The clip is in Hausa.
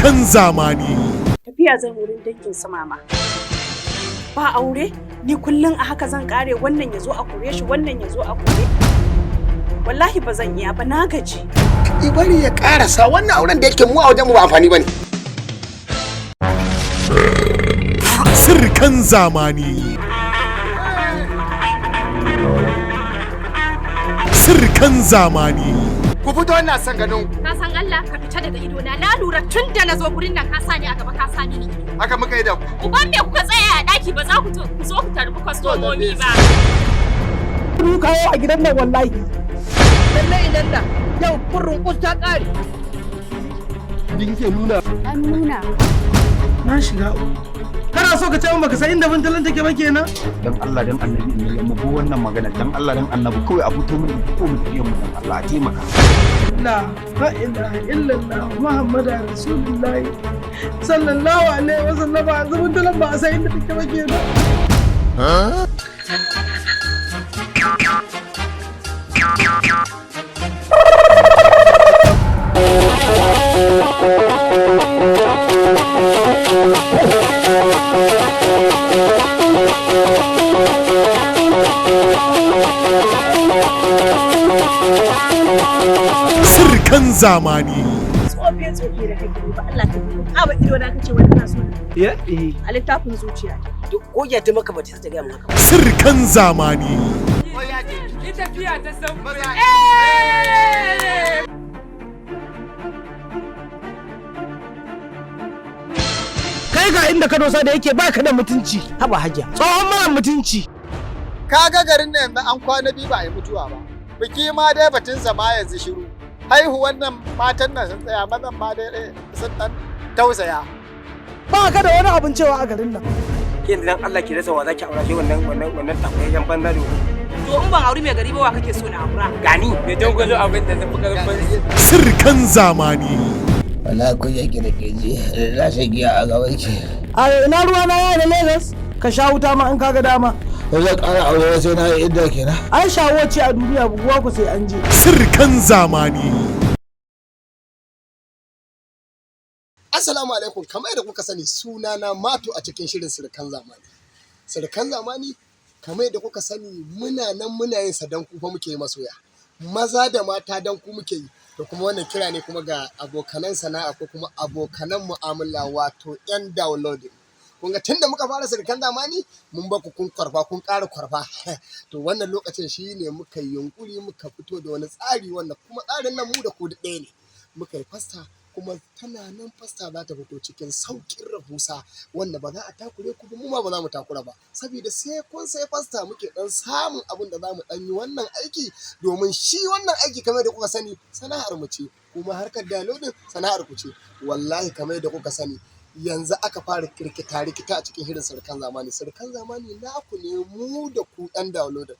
Sirkan zamani. Tafiya zan wurin dangin su mama. Ba aure, ni kullum a haka zan kare, wannan ya zo a kore shi, wannan ya zo a kore. Wallahi ba zan iya ba, na gaji. Ki bari ya karasa wannan auren da yake mu a wajen mu ba amfani bane. Sirkan zamani. Sirkan zamani. Ku fito, ina son ganin ku. Ka san Allah, ka fita daga ido na. Na lura tun da na zo gurin nan ka sa ni a gaba, ka sa ni. Haka muka yi da ku. Uban me kuka tsaya a daki ba za ku to ku zo ku tarbi kwastomomi ba? Ku kawo a gidan nan wallahi. Lallai idan da yau kurrin kus ta kare. Ni kike nuna? An nuna. Na shiga uku. Kana so ka ce min baka san inda buntalan take ba kenan? Dan Allah dan Annabi in yi mu bi wannan magana, dan Allah dan Annabi, kawai a fito mun ko mu tafiyan mu, dan Allah a taimaka. La ha ilaha illallah Muhammadu Rasulullahi sallallahu alaihi wasallam. Yanzu buntalan ba a san inda take ba kenan. Sirkan zamani. Tsofe tsofe da kake ba Allah ka duba. Ka ba ido na kace wani na so. Ya eh. A littafin zuciya. Duk ko ta maka ba ta gaya maka. Sirkan zamani. Ni tafiya ta san. Kai ga inda ka dosa da yake baka da mutunci. Haba hajiya. Tsohon mara mutunci. Ka ga garin nan yanzu an kwana biyu ba a yi mutuwa ba. Biki ma dai batun zama yanzu shiru. Haihuwan nan matan nan sun tsaya, mazan ma dai sun dan tausaya. Ba ka da wani abin cewa a garin nan. Yanzu dan Allah ki rasa wa zaki aura shi wannan takwayayyen banza da To in ban auri mai gari ba, wa kake so na aura? Gani mai dangwalo abin da zai fi karfin. Sirkan zamani. Wala kun yake da keji na shan giya a gaban ki. A ina ruwa na ya da Lagos? Ka sha wuta ma in kaga dama. Ba zan ƙara aure sai na yi idda kenan. Ai shawo ce a duniya, buguwa ku sai an je. Sirkan zamani. Assalamu alaikum, kamar yadda kuka sani, suna na Mato a cikin shirin Sirkan Zamani. Sirkan Zamani, kamar yadda kuka sani, muna nan muna yin sa dan ku fa muke yi, masoya. Maza da mata, dan ku muke yi. To kuma wannan kira ne kuma ga abokanan sana'a ko kuma abokanan mu'amala, wato 'yan downloading. Kun ga tunda muka fara Sirkan Zamani mun ba ku kun kwarfa, kun ƙara kwarfa. To wannan lokacin shi ne muka yi yunƙuri muka fito da wani tsari wanda kuma tsarin nan mu da ku duk ɗaya ne. Muka yi fasta, kuma tana nan, fasta za ta fito cikin sauƙin rahusa wanda ba za a takure ku ba, mu ma ba za mu takura ba, saboda sai kun sai fasta muke dan samun abin da za mu dan yi wannan aiki, domin shi wannan aiki, kamar da kuka sani, sana'ar mu ce, kuma harkar downloading sana'ar ku ce. Wallahi kamar da kuka sani, yanzu aka fara kirkita rikita a cikin hirin Sirkan Zamani. Sirkan Zamani naku ne, mu da ku ɗan downloading.